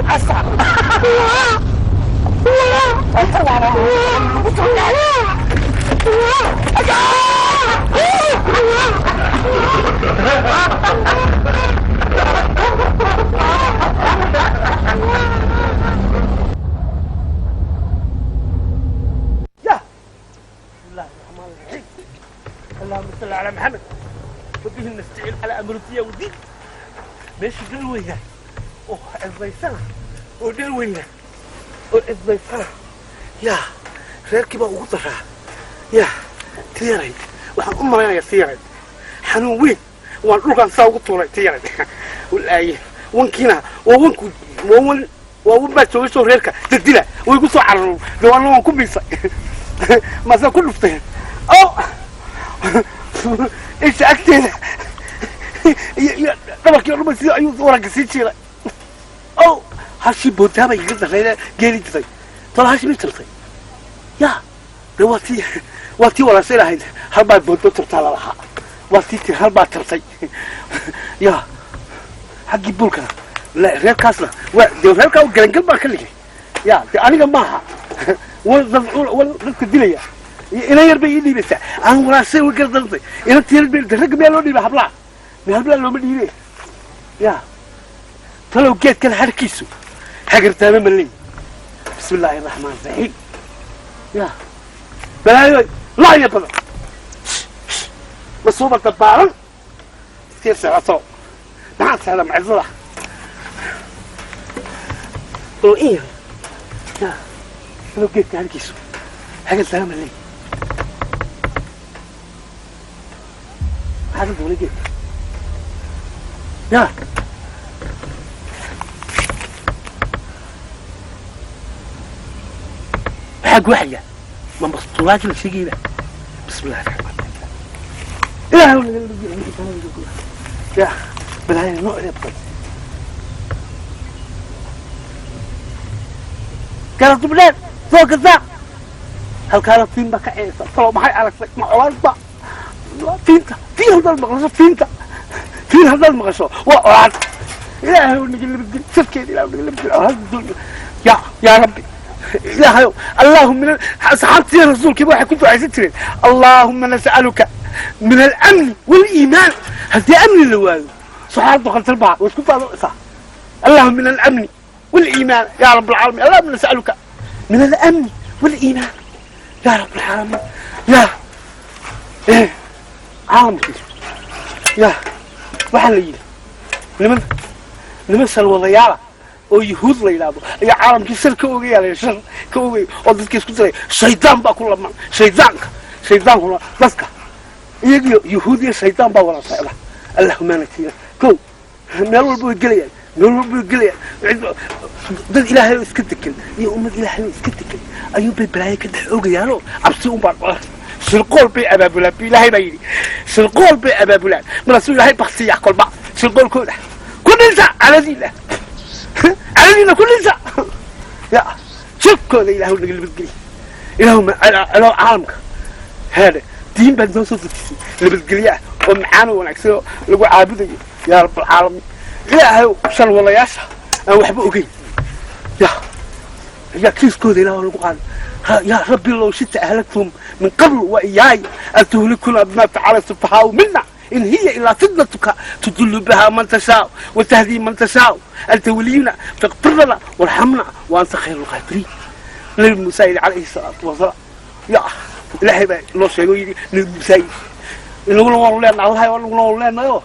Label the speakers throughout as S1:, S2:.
S1: يا بسم الله الرحمن الرحيم. اللهم صل على محمد وبه نستعين على امر الدنيا والدين. ماشي dhul weyna oo cidlaysana, oo dhul weyna oo cidlaysana. Yaa reerkii baa ugu daraa. Yaa tiyarayd, waxaan u malaynayaa tiyarayd xanuun weyn waan dhulkaan saa ugu tuuray tiyarayd. Walaaye wankiina waa wanku, waa wan, waa wan baa joogay soo reerka dadila way ku soo cararow dawaana waan ku biisay maasaan ku dhuftay oo isha agteeda iyo dhabarkii oo dhan ba sidii ayuu waranka sii jiiray. O hashii boodaabay iga darayna geeli jirtay tolo hashi ma jirtay. Ya de waa tii walaashay lahayd, halbaa boodo turtaa lalahaa, waa tii tir halbaa tirtay. Ya xaggii buulkana reerkaasna waa dee reerkaa galangal baa ka dhigay. Ya de aniga maaha wan dad wan dadka dilaya iyo inan yar bay ii dhiibaysaa aan walaashay way gardarantay. Inan tiyar bay ragga miyaa loo dhiiba hablaha? Mi hablaha looma dhiibe. Ya talow geedkan harkiisu hagartaama ma leeyi? Bismi illaahi raxmaan raxiim. Ya balaayoy lacya badan masuuba dabaalan iskii seexato. Maxaan seexda macidsada oo in yar. Ya talow geedka harkiisu hagartaama ma leeyi? Maxaa ka duulay geedka? Ya maxaa guuxaya? Ma mastuuraadki la sheegayba? Bismi illahi raxmaan raxiim. Ilaah ya balaaya noocee badan kala dubdheer soo gadaa halkaana tiin baa ka ceesa. Talo maxay aragtay? Ma colaadba tiinta? Tiin haddaad maqlasho, tiinta tiin haddaad maqasho waa colaad. Ilaahay naga nabadgeli safkeeda, ilaah naga nabadgeli colaad dunya. Ya yaa rabbi, ilaahayow, allaahuma asxaabtii rasuulkiiba waxay ku ducaysan jireen allaahuma nas'aluka min alamni waliimaan. Haddii amni la waayo saxaabtu khatar baa way isku faadoaysaa. Allahuma min alamni waliimaan yaa rab alcaalamiin, allahuma nas'aluka min alamni waliimaan yaa rab alcaalamiin. Ya caalamkii ya waxaa la yidhi niman salwadayaala oo yuhuud la yidhaahdo ayaa caalamkii shar ka ogaya, shar ka ogaya oo dadka isku diray. Shaydaan baa ku laman shaydaanka, shaydaankuna dadka iyagiyo yuhuud iyo shaydaan baa wada socda. Allahuma natiina kow meel walba way gelayaan, meel walba way gelayaan. Dad ilaahay oo iska degan iyo ummad ilaahay oo iska degan ayuun bay balaayo ka dhex ogayaanoo cabsi unbaa qoran. Shirqool bay abaabulaan bu ilaahay baa yidhi, shirqool bay abaabulaan. Markaasuu ilaahay baksiya kolba shirqoolkooda ku dhinta caladiina, caladiina ku dhinta. Ya jirkooda ilaahu naga nabadgeliy. Ilaahu ilo caalamka heedhe diin baad noo soo dejisay nabadgelye ah oo macaan oo wanaagsan oo lagu caabudayo yaa rabbalcaalamiin. Ilaahay shal walayaasha aan waxba ogeyn ya yaa kiiskooda ilaah lagu qaaday. يا ربي لو شئت أهلكتهم من قبل وإياي أتهلكنا بما فعل السفهاء منا، إن هي إلا فتنتك تضل بها من تشاء وتهدي من تشاء، أنت ولينا فاغفر لنا وارحمنا وأنت خير الغافرين. نبي موسى عليه الصلاة والسلام يا إلهي baa loo sheego yidhi nabi Muuse inaguna waanu leenahay allahay anaguna waanu leenahayo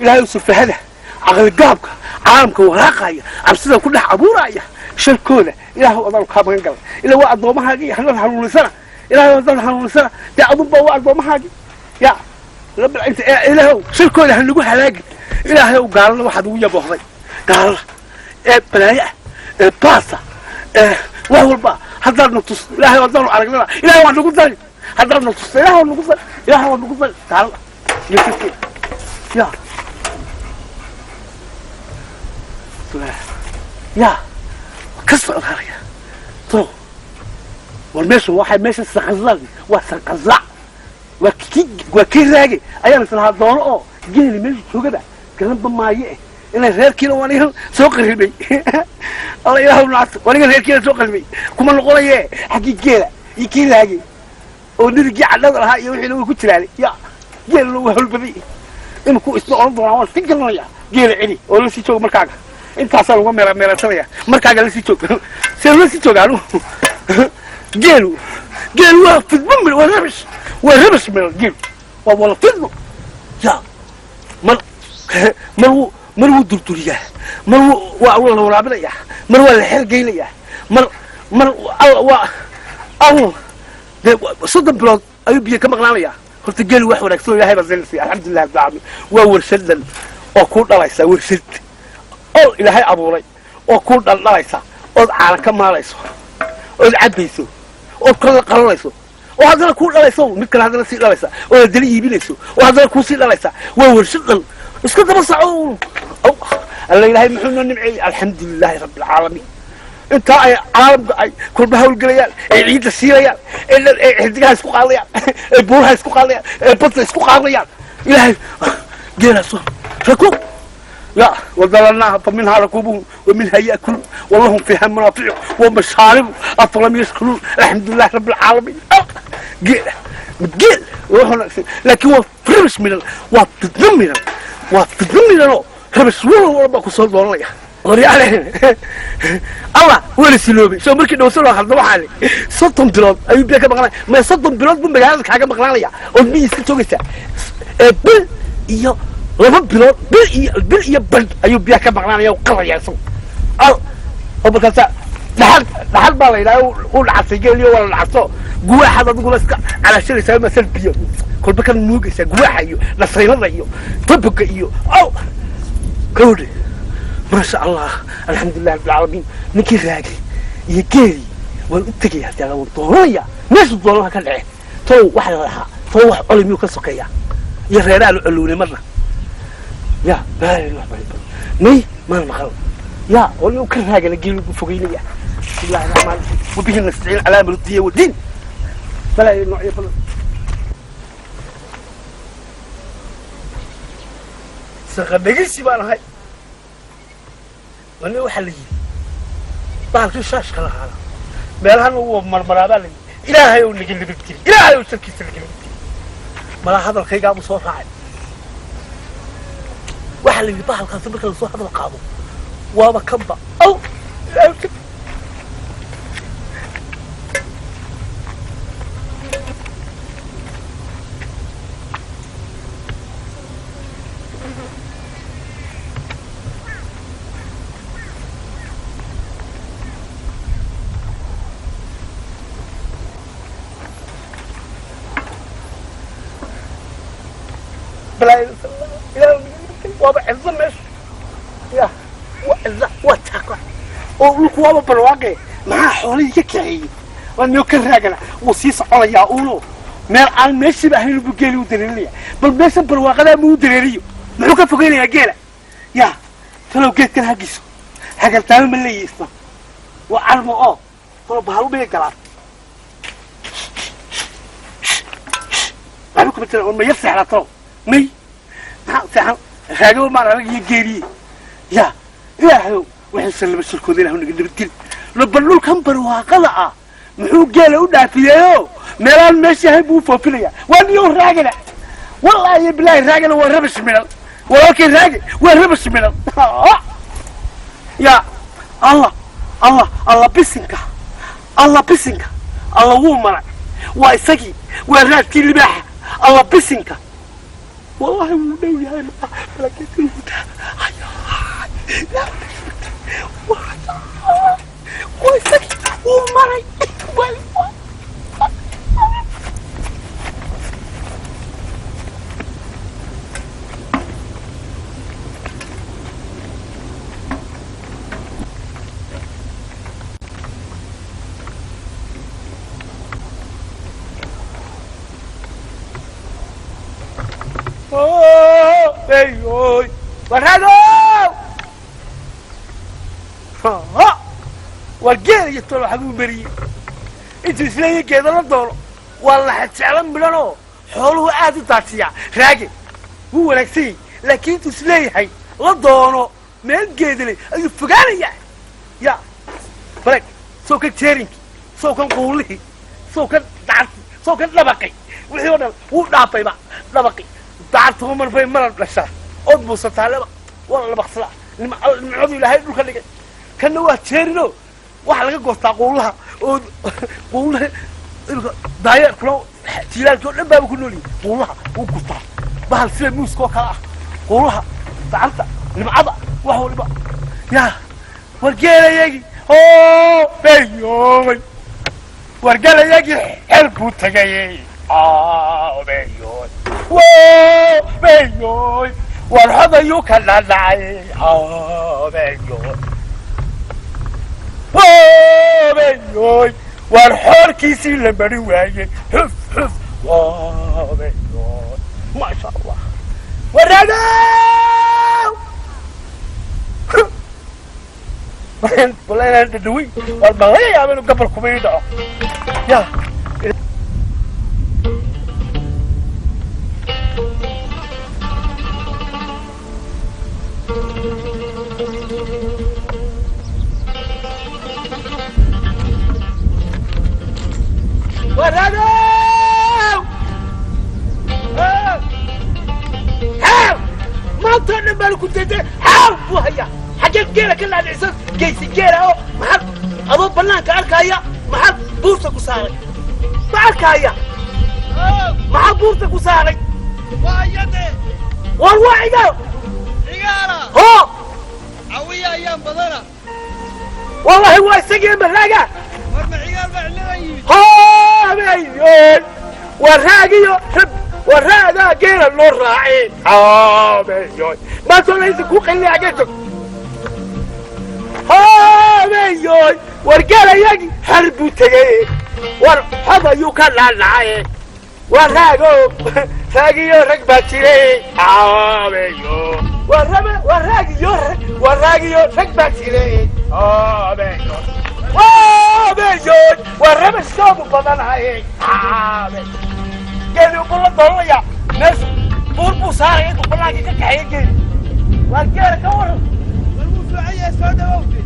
S1: ilaahay sufahada caqligaabka caalamka waraaqaya cabsida ku dhex abuuraya sharkooda ilaahu adaan kaa magan galay. Ilaa waa addoomahaagii haddaad hanuunisana, ilaahay haddaad hanuunisana dee adunba waa addoomahaagii ya ilaahow sharkooda ha nagu halaagin. Ilaahayow gaalada waxaad ugu yaboohday gaalada ee balaayo ah ee baasa ee wax walba haddaad na tus ilaahay haddaanu aragnana ilahay waa nagu dari. Haddaad na tusta ilahay waa nagu dari, ilahay waa nagu dari gaalada iyo sharkeeda. Ya ya ka socdaanaya to war meesha waxay meesha saqazladi waa saqazla, waa kii raage ayaan islahaa doono oo geeli meesha joogaba garanba maaye eh. Inay reerkiina waan igan soo qarribay. Alla ilaahu nacto, waan igan reerkiina soo qarribay. Kuma noqonaye xaggii geela iyo kii laagay oo nirigii cadhada lahaa iyo wixiina way ku jiraan. Ya geelna waa hawlbaday iminku isna oran doonaa, waan si garanaya geela celi oo la sii jooga markaaga. Intaasaa lagu meera meeransanaya markaaga la sii joog, see la sii jooga. Anu geelu, geelu waa fidmo mil, waa rabish, waa rabish mil. Geelu waa wala fidmo. Ya mar mar wuu, mar wuu durduriyaa, mar wuu waa la waraabinayaa, mar waa la xergeynayaa, mar mar alla waa aw dee 30 bilood ayuu biyo ka maqnaanayaa. Horta geelu wax wanaagsan oo ilaahay baa siinaysa, alxamdulilah rabbil caalamiin. Waa warshadan oo ku dhalaysa, warshad oo ilaahay abuuray oo ku dhaldhalaysa, ood caana ka maalayso, ood cabbayso, ood kala qalanayso, oo haddana kuu dhalayso mid kale, haddana sii dhalaysa, oo haddana iibinayso, oo haddana kuu sii dhalaysa. Waa warshad dhan iska daba saco. Alla ilaahay muxuu noo nimceeyey, alxamdulilaahi rabbil caalamiin. Intaa ay caalamka ay kolba hawlgelayaan, ay ciidda siinayaan, ay xidigaha isku qaadayaan, ay buuraha isku qaadayaan, ay badda isku qaadayaan, ilaahay geelaaso rakuub ya wadalalnaaha fa minhaa rakuubuhum wa minhaa yaakuluun walahum fiiha manaaficu wa mashaaribu afalam yashkuruun. Alxamdulilahi rabbi alcaalamiin. Geela geel laakiin waa rabish midan, waa fidno midan, waa fidno midanoo rabish wal walba ku soo dooranaya. Waryaale allah wala siloobay soo markii dhowsan oo hadda waxaan 30 bilood ayuu biyo ka maqnaanaya. Ma 30 bilood buu magaalada kaaga maqnaanaya ood miyi iska joogaysaa? Ee bil iyo 2 bilood, bil iyo badh ayuu biyaha ka maqnaanaya oo qalaya isagu al oo markaasa dhaxal, dhaxal baa la yidhaha u dhacasay geeliyo waa la dhacaso. Guwaaxaad adiguna iska calaashanaysaa, masal biyo kolba ka nuugaysaa guwaaxa iyo dhasaynada iyo toboga iyo aw gawdhe. Maasha allah, alxamdulilah rabbilcaalamiin. Ninkii raagay iyo geelii waan u tegaya, haddii alla waan doonanaya meeshu doonanaha ka dhece. Tow waxa la lahaa, tow wax coli miyuu ka sokeeyaa iyo reeraha la colownay marna ya may maan maqal ya wali ka raagana geelu buu fogeynaya. Bismillahi raxmaan raxiim, wabihi nastaciin calaa amri wadiin. Balaa noocyo badan saqa dhegeysi baan ahay. Wani waxaa la yidhi bahalkii shaashka lahaana meelahan uu marmaraabaa la yidhi. Ilaahay ou naga nabadgeli, ilaahay ou sharkiisa naga nabadgeli. Malaa hadalkaygaabuu soo raacay. Waxaa la yidhi bahalkaasi marka lasoo hadal qaado waaba kanba aw ilaahay. Waaba cidlo meesha ya, waa cidla, waa taako oo dhulku waaba barwaaqe. Maxaa xoolihii ka kaxeeyey? Waa niyo ka raagana wuu sii soconayaa uuno meel aan meeshiiba ahayn buu geeli u dareerinaya. Bal meesha barwaaqadaa muu dareeriyo? Muxuu ka fogeynayaa geela? Ya talow geedkan hagiso hagaltaamo ma leeyihi isna waa carmo oo talow bahalu dhigi galaan waxba kuma jiraan. Ma yar seexdaa talow? May, maxaa seexan? Raagaba maan arag iyo geeliye. Ya ilaahayow waxaysan laba shirkooda ilahu naga nabadgeli. Bal dhulkan barwaaqada ah muxuu geela u dhaafiyeeyo? Meelaan meesha ahayn buu u foofinaya. Waa niyow raagana, wallaahi bilaahi raagana waa rabish midhan. Walaalkay raage waa rabish midhan. Ya allah, allah, allah, bisinka allah, bisinka allah, wuu maray. Waa isagii, waa raadkii libaaxa. Allah bisinka, wallahi wuu dhow yahay. Waa isagii, wuu maray. Waraago waa geel iyo tolo xaguu mariyey intuu isleeya geeda la doono. Waa la jeclan midhanoo xooluhu aad u daajiyaa. Raage wuu wanaagsan yahy, laakiin intuu isleeyahay la doono. Meel geedilay ayuu fogaanayaa. Ya baleg, soo kan jeerinkii, soo kan quulihii, soo kan dacartii, soo kan dhabaqay, wixii oo dhan wuu dhaafayba. Dhabaqi dacartuba mar bay malab dhashaa ood buusataa laba, waa la dhabaqsadaa. Nimcadu Ilaahay dhulka dhigay. Kanna waa jeerino, waxaa laga goostaa quulaha oo quulaha imika daayeerkuna jiilaalkii oo dhan baaba ku nool yihi. Quulaha wuu gurtaa, bahal sida muuska oo kale ah, quulaha, dacarta, nimcada, wax waliba. Yaa wargeelayagii oo beyoobay, wargelayagii xel buu tagayey. Beyoy wo beyoy, war xodayuu ka dhadhacay. Beyoy wo beyoy, war xoorkiisii la mari waayey. Xuf xuf wo beyoy, maasha Allah, waragaw wallahi inaan dhadhawey. War ma laga yaaba inuu gabal kuba ii dhaco ya? Waragaw xaaw, maanta oo dhan baan ku dayday. Xaaw buu hayaa, xaggeed geela ka laadhicsan geysi geela oo maxaad adoo bannaanka arkaaya, maxaad buurta ku saaray? Ma arkaaya maxaad buurta ku saaray? War waa Cigaal.
S2: Cigaala.
S1: Ho.
S2: Cawiya ayaan badana.
S1: Wallahi waa isagii maraaga.
S2: War ma Cigaal baa cilladan yimid?
S1: Ho habeeyoon, waa raagiyo rab, waa raagaa geela loo raacay. Habeeyoon, maantoo laysa ku qalina, xaggee tog? Habeeyoon, war geelayagii har buu tegey, war xod ayuu ka dhaadhacay. Waa raago, raagiyo rag baa jiray. Habeeyo, waa raba, waa raagiyo rag, waa raagiyo rag baa jiray. Habeeyo, habeeyoon, waa raba shoogu badanahay. Habe geeli buu la doolanaya, meesha buur buu saaraya intuu bannaankii ka kaxeeya geeli. Waa geela ka waran.
S2: War wuu fiican yahay, soo dhawowde.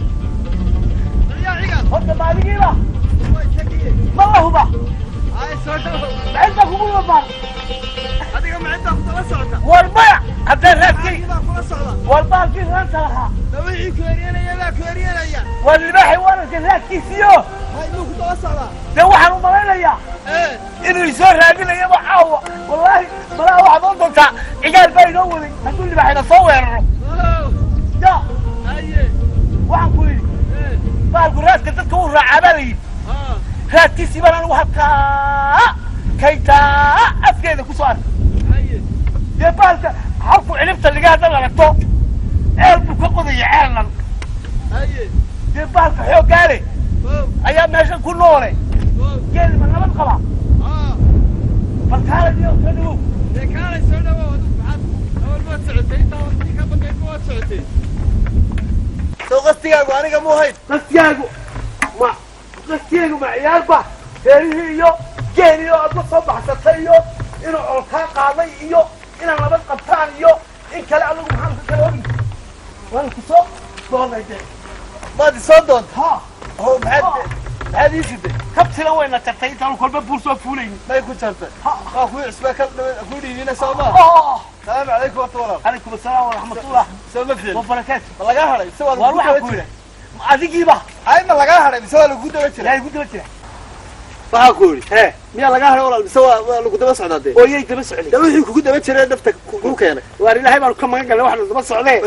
S2: Waryaa Cigaal.
S1: Horta maadigiiba.
S2: Waa isagiye.
S1: Ma la huba?
S2: Ay, soo dhawow.
S1: Maxay baa kugu wabaan?
S2: Adiga ma ciddaa ku daba socota?
S1: War maya, haddaan raadkay.
S2: Caagii baa kula socda.
S1: War baalkii raanta lahaa.
S2: Ma wixii ku eryanaya baa ku eryanaya?
S1: War libaaxay waan arkay raadkiisiyo.
S2: Hay, muu ku daba socdaa?
S1: Dee waxaan u malaynayaa inuu isoo raadinayaba caawa. Wallaahi malaha waxaad oon doontaa Cigaal baa inoo waday hadduu libaaxayna soo weeraro.
S2: Wow.
S1: Ya.
S2: Haye.
S1: Waxaan ku yidhi, baalku raadka dadka u raacaa baa la yidhi. Raadkiisii baan anigu halkaa kaytaa afkeeda ku soo arkay.
S2: Haye.
S1: Dee baalka halku cilibta liga haddaad aragto, ceel buu ka qodaya, ceelnan.
S2: Haye.
S1: Dee baalka xooggaale
S2: Wow.
S1: ayaa meeshan ku noole.
S2: Wow.
S1: Geeli ma nabad qabaa? Bal kaalay iyo soo dhawow.
S2: Dee kaalay, soo dhawow. Adigu maxaad awal maad socotay? Intaa waqti ka badayd ma waad socotay? Soo qastigaagu aniga muu hayn?
S1: Qastigaagu ma qastigaagu ma ciyaarba? Reerihii iyo geeliyo aad la soo baxsatay iyo inuu colkaa qaaday iyo inaad nabad qabtaan iyo in kale, adigu maxaan ku kala ogi? Waan ku soo doonay dee.
S2: Maad isoo doonta?
S1: Ha.
S2: Oo maxaad ii siday?
S1: Kabtila wayna jartay intaanu kolba buur soo fuulaynin.
S2: May ku jartay?
S1: Ha.
S2: Waa kuwii cusbaa ka ku dhiibina, soo maa?
S1: Oh.
S2: Salaamu calaykum horta, walaal.
S1: Calaykum asalaam waraxmatullah
S2: Soo ma fiicin?
S1: Wabarakaatu.
S2: Ma lagaa hadhay mise waa
S1: waar
S2: lagu
S1: waxaan
S2: daba
S1: ku
S2: jira?
S1: yidhi adigiiba.
S2: Hay, ma lagaa hadhay mise waa lagu daba jira?
S1: Ilaahay ku daba jira.
S2: Waxaa ku yidhi,
S1: hee,
S2: miyaa lagaa hadhay walaal mise waa lagu daba socdaa dee?
S1: Oo yay daba socday?
S2: Dee wixii kugu daba jiray nafta kuu keenay.
S1: Waar Ilaahay baanu ka magan galnay waxaanu daba socdee.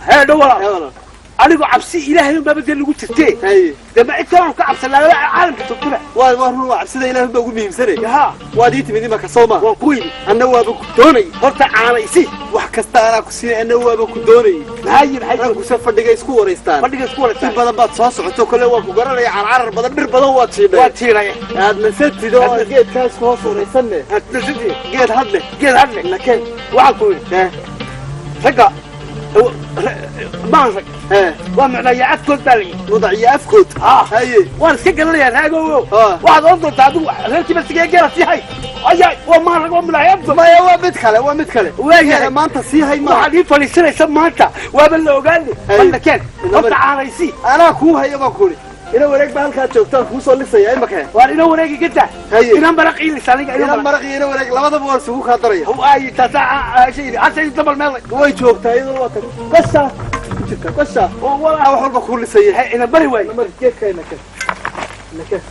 S1: Hee dhow walaal.
S2: Hee walaal.
S1: Anigu cabsi Ilaahay unbaaba dee lagu jirtee.
S2: Haye.
S1: Dee ma cid kalaanu ka cabsanaa caalamka joogtaba?
S2: Waa run, waa cabsida Ilaahay baa ugu muhiimsanay.
S1: Yaha.
S2: Waad ii timid imaka, soo maa?
S1: Waan ku yidhi.
S2: Anna waaba ku doonay.
S1: Horta caana isi.
S2: Wax kasta anaa ku siinay, anna waaba ku doonayay.
S1: Maxaa yidhi? Maxay?
S2: Raguse fadhiga isku waraystaan.
S1: Fadhiga isku
S2: In
S1: wareystaan.
S2: badan baad soo socoto, kole waa ku garanaya, carcarar badan, dhir badan waad jiidhay.
S1: Waa tiiraya.
S2: Aad nasatid oo aad geedkaa isku hoos waraysanne.
S1: Nasatid.
S2: Geed hadle.
S1: Geed hadle.
S2: Nakeen.
S1: Waxaan ku yidhi, ragga maan rag waa micnaya afkood baa la yidhi.
S2: Mudaciyo afkood.
S1: Ha.
S2: Haye.
S1: Waan iska garanayaa raagowo.
S2: Ha.
S1: Waxaad oon doontaa adigu reerkiiba sigee geela sii hay. Ayaa waa maarag waa mulaayabto.
S2: Maya, waa mid kale, waa mid kale.
S1: Waayahay.
S2: Geela maanta sii hay maa.
S1: Waxaad ii fadhiisanaysa maanta waaba la ogaane.
S2: Hay.
S1: Balna keen.
S2: Ina
S1: horta
S2: mari.
S1: Caanaysi.
S2: Anaa kuu haya baan kuuri, ina wareeg baa halkaa joogtaan kuu soo lisaya imaka.
S1: Waar ina wareegi gada.
S2: Haye.
S1: Ina maraq iilis aniga.
S2: Ina
S1: ina maraq.
S2: Maraq iyo ina wareeg labadaba waan isugu kaa daraya.
S1: Ay taasaa shay hashay dabal meel.
S2: Way joogtaa iyadoo waa tan qashaa ku jirta qashaa
S1: oo
S2: anaa
S1: walaa
S2: wax walba kuu lisaya.
S1: Ina bari waay.
S2: Ina mari geedka, ina keen, ina keen.